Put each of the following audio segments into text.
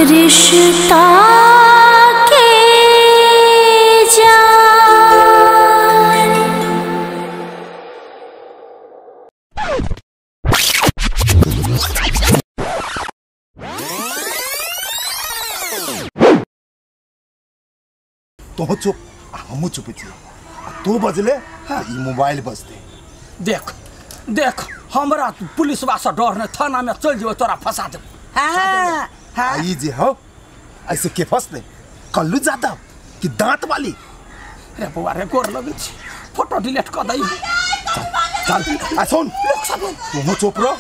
रिश्ता के जान। तो चुप हमू चुप छी तो बजले ई मोबाइल बजते। देख देख हमरा पुलिसवा से डर नहीं, थाना में चल जेबो तोरा फंसा देबो। हां हां ई जे हो ऐसे के फंसले कल्लू जादव कि दांत वाली। रे बौआ रे गोर लगै छी, फोटो डिलीट क दई। चल आ सुन तू चुप रह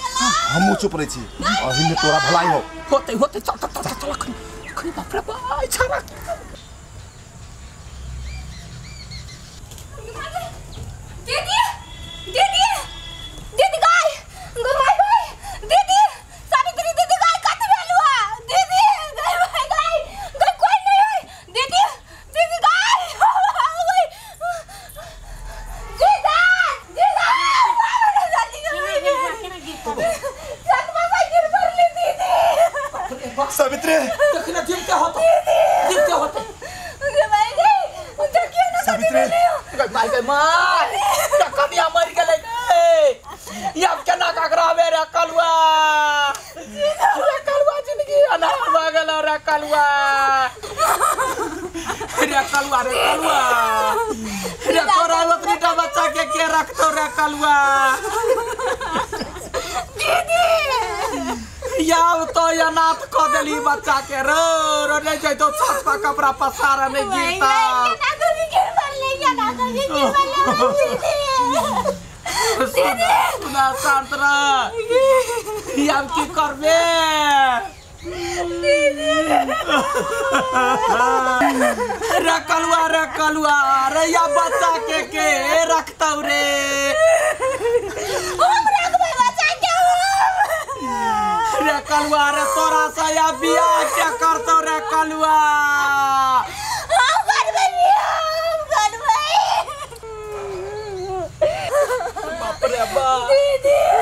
हमू चुप रह छी, अही में तोरा भलाई हो। होते होते चल चल चल चल अखनी अखनी बाप रे बाप छाड़ा। दीदी दीदी दीदी गाय गाय गाय दीदी सावित्री दीदी गाय कत भेलुआ दीदी गाय गाय गाय गाय कोई नहीं है दीदी दीदी गाय जीजा जीजा जल्दी गिर पड़ली दीदी। सावित्री देखना जीवते होते जीवते होते भाई गई देखियो ना सावित्री गाय गाय मार कनिया मर गेलै रे, अब केना ककराबे रे कलुआ रे कलुआ जिंदगी अनार भ गेल रे कलुआ रे कलुआ रे कलुआ रे तोरा ओतनीटा बच्चा के रखतौ रे कलुआ दीदी। याब तो अनाथ क देली बच्चा के रो रो नहीं जैतो छत पर कपड़ा पसार नहीं गिरता। सुना शांत रह, अब की करबे रे कलुआ रे कलुआ रे या बच्चा के रखतौ रे रे कलुआ रे तोरा से या बियाह के करतौ रे कलुआ।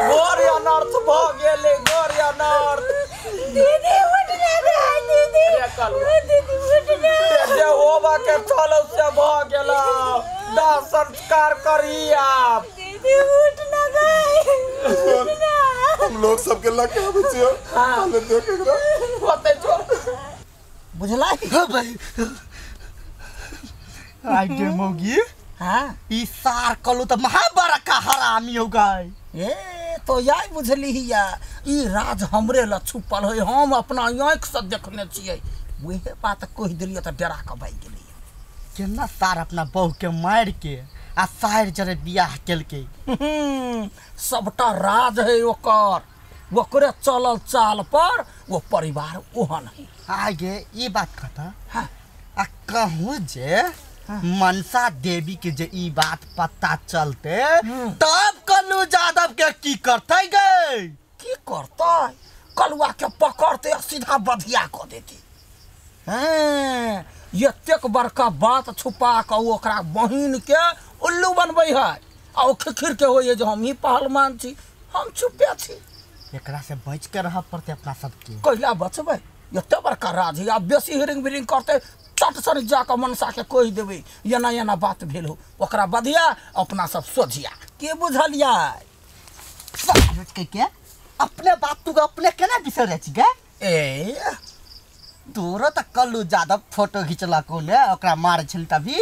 घोर अनर्थ भ गेलै, घोर अनर्थ। दीदी उठ ना दीदी दीदी उठ ना जे होबा के चलो से भ गेल, दाह संस्कार करी आप दीदी उठ ना गई। हम लोग सबके लग के आबै छियो। हां देख एकरा होतै जो बुझला। हां भाई आई गे मौगी। हाँ ई सार कलू त महाबड़ा का हरामी हो गए। ए तो याई बुझली हिया ई राज हमरे ल छुपल है, हम अपना आँख से देखने छियै। वहे बात कहि देलियै त डरा के भागि गेलियै। केना सार अपना बहू के मार के आ सार जरे बियाह केलकै। सबटा राज है ओकर, ओकरे चलल चाल पर वो परिवार ओहन है। आगे ई बात कहता। हाँ आ कहूँ जे मनसा देवी के जे ई बात पता चलते तब कल्लू जादव के की करते गए? की करते, कलुआ के पकड़ते आ सीधा बधिया क देते। हैं एतेक बड़का बात छुपा के ओकरा बहिन के उल्लू बनबै है आ ओ खिखिर के होइए जे हम ही पहलवान छी, हम छुपे छी। एकरा से बच के रह पड़ते अपना सबके। कैला बचबै, एते बड़का राज है। आ बेसी हिरिंग बिरिंग करते चट सन जाके मनसा के कहि देबै एना एना बात भेल हो, ओकरा बधिया अपना सब सोझिया। के बुझलियै के अपने बात तू अपने केना बिसरै छी गे? ए तोरो त कल्लू जादव फोटो घिचलको ने ओकरा मारै छल तभी।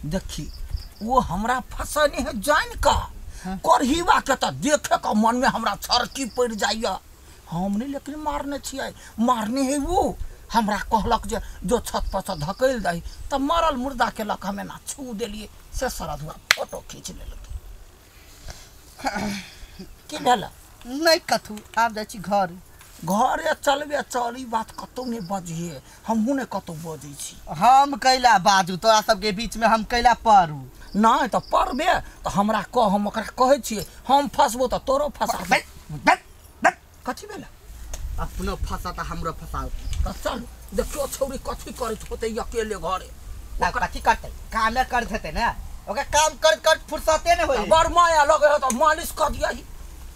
देखी वो हमरा फसने है जान का करहीवा के त देखे के मन में हमरा छरकी पड़ जाइए। हम नहीं लेकिन मारने छियै, मारने है वो। हमरा कहलक जे जो छत पर से धकेल दही त मरल मुर्दा के लक हमें ना छू देलिए से सरधुआ फोटो खींच लेलक। की भेल? नहीं कथू, आब जाइ छी घर। घरे चलबे चल, ई बात कतौ नहीं बजिए, हमहूँ नहीं कतौ बजै छी। हम कैला बाजू तोरा सबके बीच में, हम कैला पड़ू? नहीं तो पड़बे तो हमरा कह, हम ओकरा कहै छियै हम फसबो तो तोरो फसा। कथी भेल? अपनो फसा त हमरो फसाओ। त चल देखियो छौरी कथी करैत होतै अकेले घरे। कथी करतै, कामे करैत हेतै ने, ओकरा काम कर कर फुर्सते ने होई। बड़ माया लगे हो त मालिश क दियही।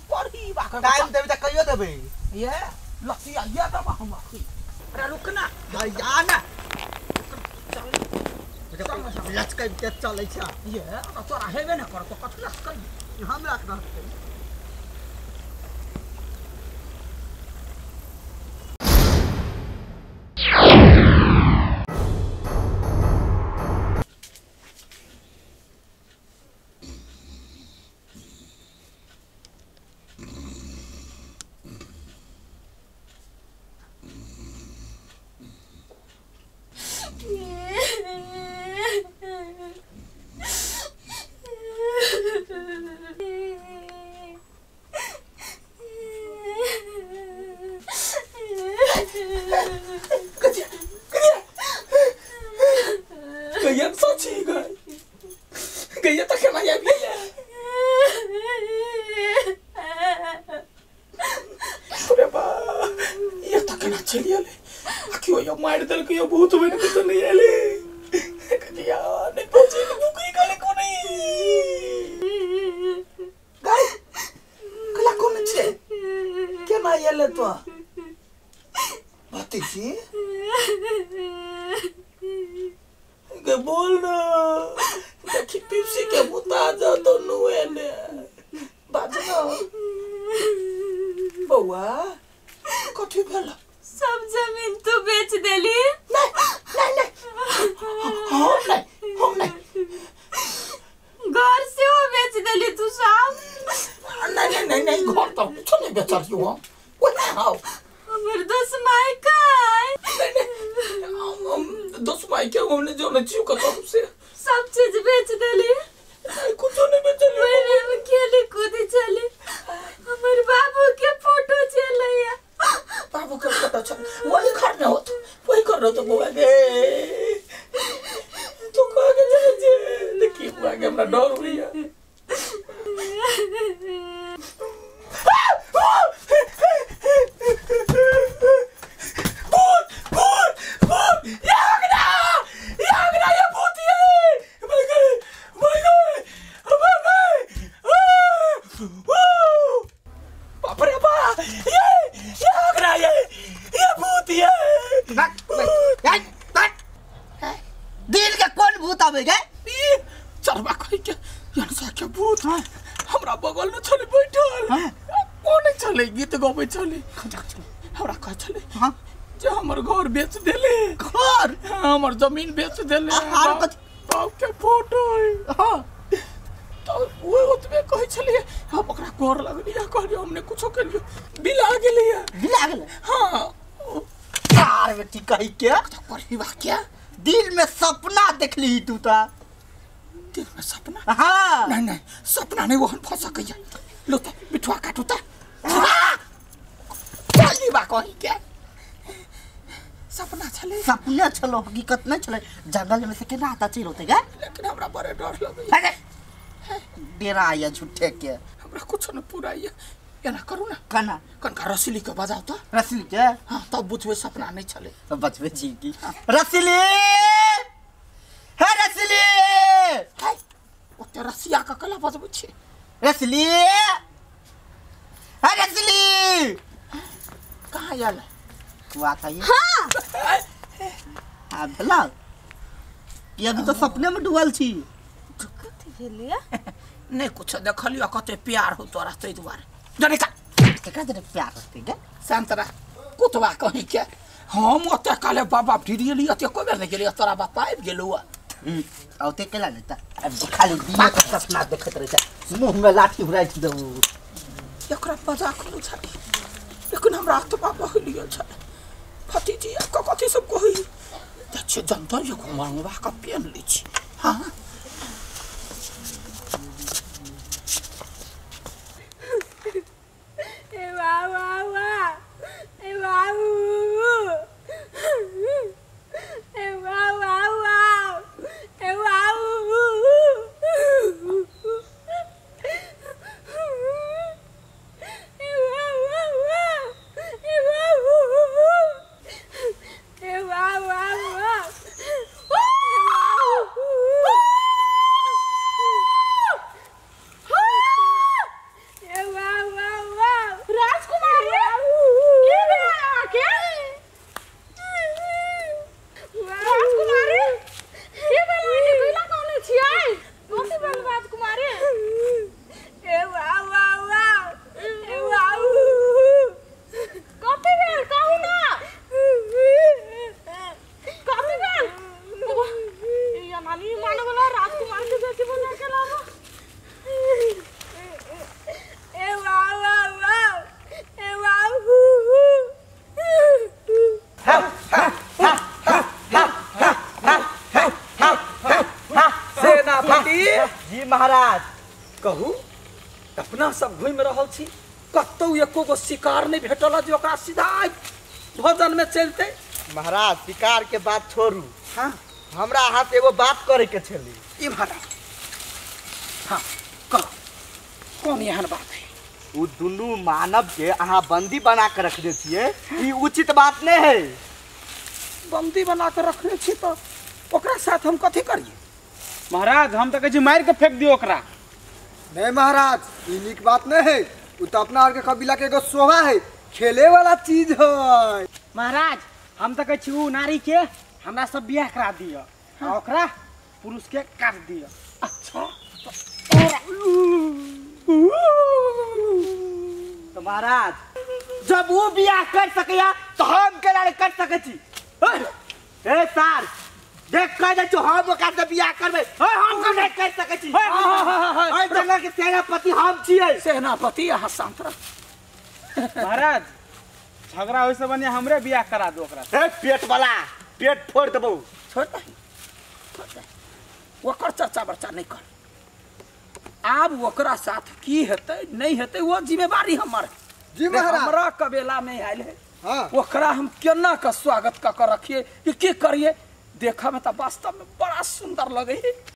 पढ़ी बाक टाइम देबै त कहियो देबै। ये लतिया ये दबा हम अरे रुक ना भैया ना लचकै के चलै छ ये तोरा हेबे न करतो कथि लचकै हमरा रहतै। हमर जमीन बेच देले बाप के फोटो हां तो वो ओतबे कहै छलिए हम ओकरा गोर लगलिए कहलिए हमने कुछो केलिए बिला गेलिए बिला गेलै। हां यार बेटी कहि के करही क्या दिल में सपना देखली तू ता दिल में सपना। हां नहीं नहीं सपना नहीं वहन फंस सकैया लो त बिठुआ काटू त पहली बा कहि के सपना छले सपना छलो हकीकत नहीं छले जंगल में से केना आता चल होते गे लेकिन हमरा बड़े डर लगे डेरा आया झूठे के हमरा कुछ न पूरा ये एना करू ना कना कनका रसली के बजाओ त रसली के। हां तब बुझबे सपना नहीं छले तब बचबे जी की रसली हे रसली हे ओते रसिया के कला बजबै छी रसली हे रसली कहां आयल तू आता ये। हां आ भला ये अभी तो सपने में डूबल छी कथि भेलिया नहीं कुछ देखलियो कते प्यार हो तोरा तै दुआरे जने का केकरा जने प्यार होते गे शांत रह कुतवा कहि के हम ओते काले बाबा ढिरियली ओते कोई बेर नहीं गेलियो तोरा बापा आबि गेलौ औते केला नहीं त अब खाली दिए के सपना देखत रहे छ मुंह में लाठी उड़ाइ दऊ एकरा मजाक बुझाई लेकिन हमरा आत्मा बहलियो छ भतीजी आपका कथी सब कही अच्छे जनता ये घुमाऊंगा का पेन ली छी। हाँ ए वाह वाह वाह ए वाह ए वाह वाह वाह ए वाह ए वाह वाह वाह ए वाह ए वाह वाह वाह। महाराज। कहू अपना सब घूमि रहल छी, कतौ एको गो शिकार नहीं भेटल जे ओकरा सीधा भोजन में चलते। महाराज शिकार के बात छोड़ू, हाँ हमरा अहाँ से एगो बात करे के छली। ई महाराज हाँ कह, कौन एहन बात है? उ दुनू मानव के अहाँ बंदी बना के रखने छियै, ई उचित बात नहीं है। बंदी बना के रखने छी तो ओकरा साथ हम कथी करिए? महाराज हम तो कहै छी मारि के फेंक दियौ ओकरा। नहीं महाराज ई नीक बात नहीं है, उ तो अपना और के कबीला के एगो शोभा है, खेले वाला चीज है। महाराज हम तो कहै छी उ नारी के हमरा सब बियाह करा दिअ आ ओकरा पुरुष के काट दिअ। अच्छा तो महाराज जब वो बियाह कर सकैया तो हम केना नहीं कर सकै छी? ए सार देख कह दै छी हम ओकरा से बियाह करबै, हम केना कर सकै छी? एहि जंगल के सेनापति हम छियै। सेनापति अहाँ शांत रह। महाराज झगड़ा होय से बढ़िया हमरे बियाह करा दो ओकरा। ए पेट वाला पेट फोड़ देबौ। छोड़ दही, छोड़ दही, ओकर चर्चा बर्चा नहीं कर। आब ओकरा साथ की हेतै नहीं हेतै वो जिम्मेवारी हमर। जी महाराज हमरा कबेला में आयल है, हाँ ओकरा हम केना के स्वागत क के रखिए कि की करिए? देखा में तो वास्तव में बड़ा सुंदर लगे है।